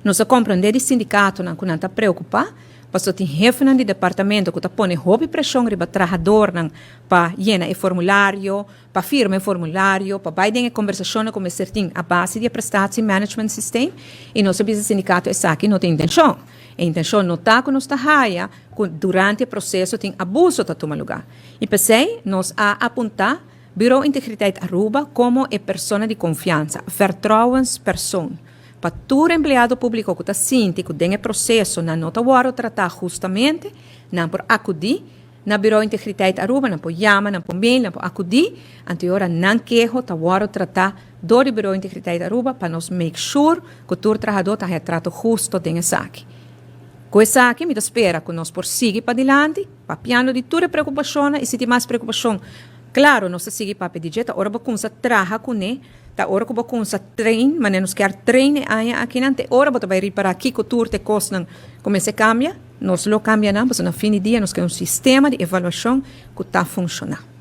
Nos a komprondé di sindikatonan ku nan ta preokupá, pasobra tin hefenan di departamento ku ta pone hopi preshon riba trahadornan pa yena e formulario, pa firma e formulario, pa bai den e kombersashonnan ku mester tin a base di e prestatiemanagement systeem, i nos a bisa sindikato esaki no ta intenshon. E intenshon no ta ku nos ta haya ku durante e proseso tin abuso ta tuma lugá. I p'esei nos a apuntá Bureau Integriteit Aruba komo e persona di konfiansa, vertrouwenspersoon, pa tur empleado públiko ku ta sinti ku den e proseso nan no ta wòrdu tratá hustamente, nan por akudí na Bureau Integriteit Aruba, nan por yama, nan por mail, nan por akudí, anto e ora nan keho ta wòrdu tratá dor di Bureau Integriteit Aruba pa nos make sure ku tur trahadó ta haña trato husto den esaki. Ku esaki mi ta spera ku nos por sigui padilanti, papiando di tur e preokupashonnan i si tin mas preokupashon, klaro nos ta sigui papia di dje, ta ora bo kumsa traha kuné, ta ora ku bo kumsa train, manera nos kier train e aña akinan, te ora bo ta bai ripará kiko tur te kosnan ku mester kambia, nos lo kambia nan, pasobra na fin di dia nos ke un sistema di evaluashon ku ta funshoná.